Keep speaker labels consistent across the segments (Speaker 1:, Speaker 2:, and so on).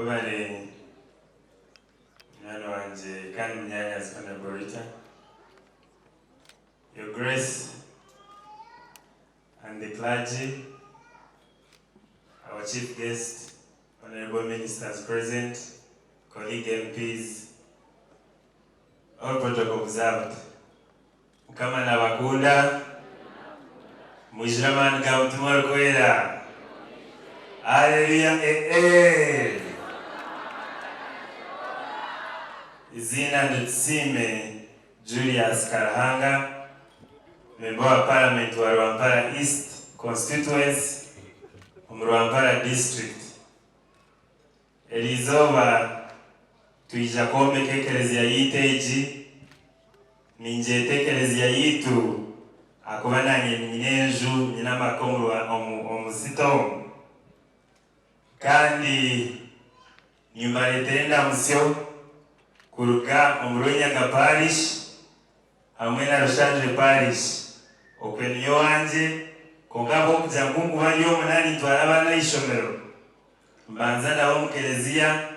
Speaker 1: Webale munywani wangye kandi munyaanyazi Honourable Rita. Your Grace and the clergy, our chief guest, Honourable Ministers present, colleague MPs, all protocol observed. Mukama nabakunda, mwijure amaani ga Mutima Orikwera. Haleluya eh eh. Iziina ndi Tusiime Julius Karuhanga, Memba wa Paramenti wa Rwampara East Constituency omu Rwampara District. Eriizooba twija kwombeka ekereziya yaitu egi. Ningyeta ekereziya yaitu ahakuba naanye nyine enju, nyine amaka omu city omu. Kandi nimbareetera endamutsyo kuruga omu Rwenyaga Parish hamwe na Rushanjwe Parish. Okwe niyo owangye, kwonka ahabw'okugira ngu nkuba ndi omu naaba nintwara abaana aha ishomero, mbanza ndaba omu kereziya,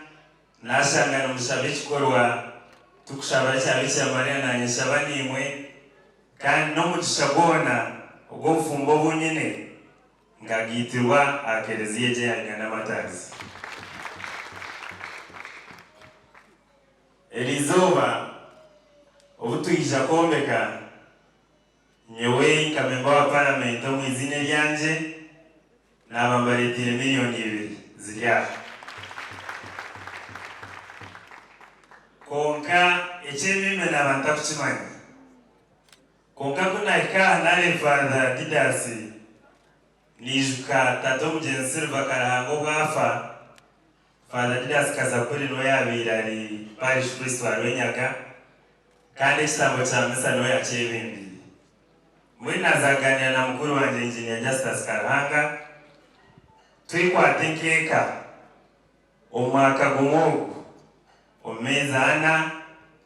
Speaker 1: naashanga nimushaba ekikorwa turikushaba ekya Bikira Maria naanye nshaba naimwe, kandi n'omugisha gwona ogw'obufumbo obu nyine, Nkagaitirwa aha kereziya egi eya Uganda Martyrs. Eriizooba obu twija kwombeka, nyowe nka memba wa paramenti omu iziina eryangye naaba mbareeteire miriyoni ibiri ziri aha. Kwonka eky'emiime naaba ntakukimanya. Kwonka ku naahika aha naareeba Father Didas, naijuka tata omugyenzi Silver Karahanga obu afa, Father Didas Kazapuri niwe yaabaire ari Parish Priest wa Rwenyaga kandi ekitambo kya Misa niwe yaakyebembeire. Mbwenu naaza kugaaniira na mukuru wangye Engineer Justus Karuhanga twekwate nk'eka Omu mwaka gumwe ogu, omu meezi ana,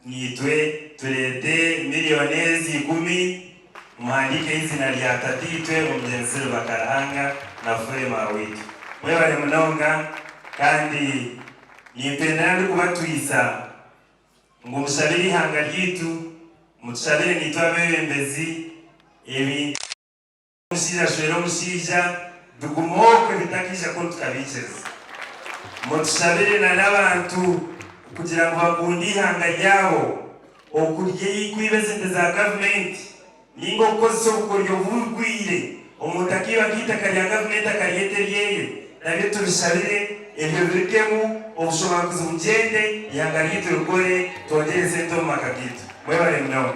Speaker 1: naitwe tureete miriyoni ezi ikumi, muhandiikeho eiziina rya tataitwe Omugyenzi Silver Karahanga na Fure maaweitwe. Mwebare munonga kandi nimpendera ndikubatwitsa ngu mushabire eihanga ryaitu, mutushabire naitwe abeebembezi, ebintu. Omushaija ashwere omushaija, bigume okwe bitakiija kunu tukabiikiriza. Mutushabire na n'abantu kugira ngu bakunde eihanga ryabo, okurya kwiba esente za gavumenti ninga okukozesa obukoryo bugwire omuntu akaiba nk'eitaka rya gavumenti akaryeta eryeye nabyo tubishabire ebyo birugemu obushomankuzi bugyende eihanga ryaitu rikore twongyere esente omu maka gaitu. Mwebare munonga.